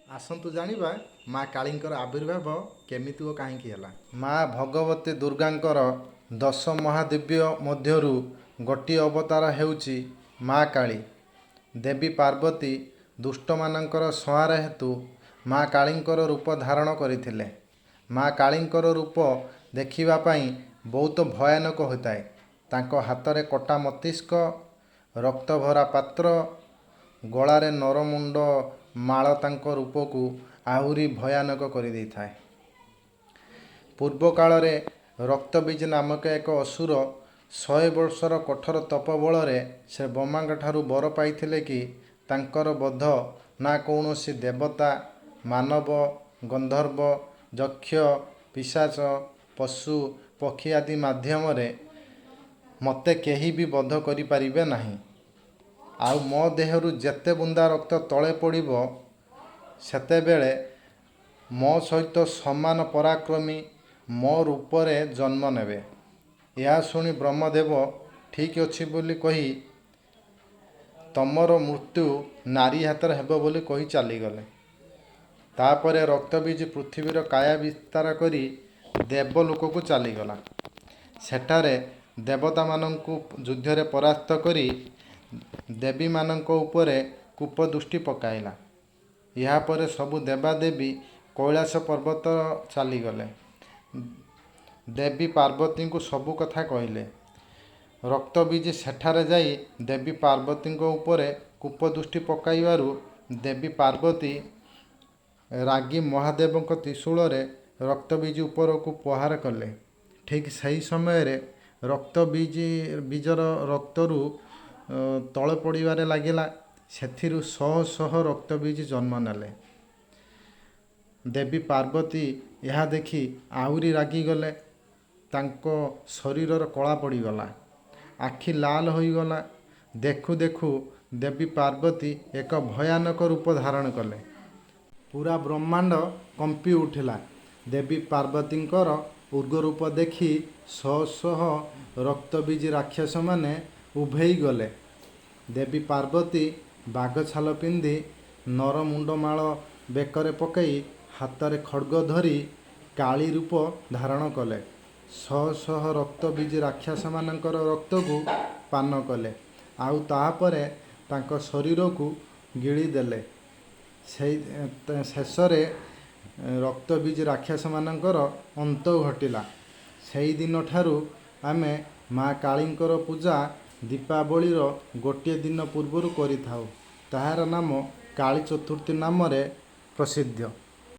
ଆସନ୍ତୁ ଜାଣିବା ମା କାଳୀଙ୍କର ଆବିର୍ଭାବ କେମିତି ଓ କାହିଁକି ହେଲା। ମା ଭଗବତୀ ଦୁର୍ଗାଙ୍କର ଦଶ ମହାଦିବ୍ୟ ମଧ୍ୟରୁ ଗୋଟିଏ ଅବତାର ହେଉଛି ମା କାଳୀ। ଦେବୀ ପାର୍ବତୀ ଦୁଷ୍ଟମାନଙ୍କର ସଂହାର ହେତୁ ମା କାଳୀଙ୍କର ରୂପ ଧାରଣ କରିଥିଲେ। ମା କାଳୀଙ୍କର ରୂପ ଦେଖିବା ପାଇଁ ବହୁତ ଭୟାନକ ହୋଇଥାଏ। ତାଙ୍କ ହାତରେ କଟା ମସ୍ତିଷ୍କ, ରକ୍ତଭରା ପାତ୍ର, ଗଳାରେ ନରମୁଣ୍ଡ ମାଳ ତାଙ୍କ ରୂପକୁ ଆହୁରି ଭୟାନକ କରିଦେଇଥାଏ। ପୂର୍ବକାଳରେ ରକ୍ତବୀଜ ନାମକ ଏକ ଅସୁର 100 ବର୍ଷର କଠୋର ତପ ବଳରେ ସେ ବ୍ରହ୍ମାଙ୍କଠାରୁ ବର ପାଇଥିଲେ କି ତାଙ୍କର ବଧ ନା କୌଣସି ଦେବତା, ମାନବ, ଗନ୍ଧର୍ବ, ଯକ୍ଷ, ପିଶାଚ, ପଶୁ, ପକ୍ଷୀ ଆଦି ମାଧ୍ୟମରେ ମୋତେ କେହି ବି ବଧ କରିପାରିବେ ନାହିଁ। ଆଉ ମୋ ଦେହରୁ ଯେତେ ବୁନ୍ଦା ରକ୍ତ ତଳେ ପଡ଼ିବ, ସେତେବେଳେ ମୋ ସହିତ ସମାନ ପରାକ୍ରମୀ ମୋ ରୂପରେ ଜନ୍ମ ନେବେ। ଏହା ଶୁଣି ବ୍ରହ୍ମଦେବ ଠିକ୍ ଅଛି ବୋଲି କହି ତମର ମୃତ୍ୟୁ ନାରୀ ହାତରେ ହେବ ବୋଲି କହି ଚାଲିଗଲେ। ତାପରେ ରକ୍ତବୀଜ ପୃଥିବୀର କାୟା ବିସ୍ତାର କରି ଦେବଲୋକକୁ ଚାଲିଗଲା। ସେଠାରେ ଦେବତାମାନଙ୍କୁ ଯୁଦ୍ଧରେ ପରାସ୍ତ କରି ଦେବୀମାନଙ୍କ ଉପରେ କୂପଦୃଷ୍ଟି ପକାଇଲା। ଏହାପରେ ସବୁ ଦେବାଦେବୀ କୈଳାସ ପର୍ବତ ଚାଲିଗଲେ। ଦେବୀ ପାର୍ବତୀଙ୍କୁ ସବୁ କଥା କହିଲେ। ରକ୍ତବୀଜ ସେଠାରେ ଯାଇ ଦେବୀ ପାର୍ବତୀଙ୍କ ଉପରେ କୂପଦୃଷ୍ଟି ପକାଇବାରୁ ଦେବୀ ପାର୍ବତୀ ରାଗି ମହାଦେବଙ୍କ ତ୍ରିଶୂଳରେ ରକ୍ତବୀଜ ଉପରକୁ ପ୍ରହାର କଲେ। ଠିକ୍ ସେହି ସମୟରେ ରକ୍ତବୀଜ ବୀଜର ରକ୍ତରୁ ତଳେ ପଡ଼ିବାରେ ଲାଗିଲା। ସେଥିରୁ ଶହ ଶହ ରକ୍ତବୀଜ ଜନ୍ମ ନେଲେ। ଦେବୀ ପାର୍ବତୀ ଏହା ଦେଖି ଆହୁରି ରାଗିଗଲେ। ତାଙ୍କ ଶରୀରର କଳା ପଡ଼ିଗଲା, ଆଖି ଲାଲ ହୋଇଗଲା। ଦେଖୁ ଦେଖୁ ଦେବୀ ପାର୍ବତୀ ଏକ ଭୟାନକ ରୂପ ଧାରଣ କଲେ। ପୁରା ବ୍ରହ୍ମାଣ୍ଡ କମ୍ପି ଉଠିଲା। ଦେବୀ ପାର୍ବତୀଙ୍କର ଉଗ୍ର ରୂପ ଦେଖି ଶହ ଶହ ରକ୍ତବୀଜ ରାକ୍ଷସମାନେ ଉଭେଇ ଗଲେ। ଦେବୀ ପାର୍ବତୀ ବାଘ ଛାଲ ପିନ୍ଧି, ନର ମୁଣ୍ଡମାଳ ବେକରେ ପକାଇ, ହାତରେ ଖଡ଼୍ଗ ଧରି କାଳୀ ରୂପ ଧାରଣ କଲେ। ଶହ ଶହ ରକ୍ତବୀଜ ରାକ୍ଷସମାନଙ୍କର ରକ୍ତକୁ ପାନ କଲେ, ଆଉ ତାପରେ ତାଙ୍କ ଶରୀରକୁ ଗିଳିଦେଲେ। ସେଇ ଶେଷରେ ରକ୍ତବୀଜ ରାକ୍ଷସମାନଙ୍କର ଅନ୍ତ ଘଟିଲା। ସେଇଦିନଠାରୁ ଆମେ ମା କାଳୀଙ୍କର ପୂଜା ଦୀପାବଳିର ଗୋଟିଏ ଦିନ ପୂର୍ବରୁ କରିଥାଉ। ତାହାର ନାମ କାଳୀ ଚତୁର୍ଥୀ ନାମରେ ପ୍ରସିଦ୍ଧ।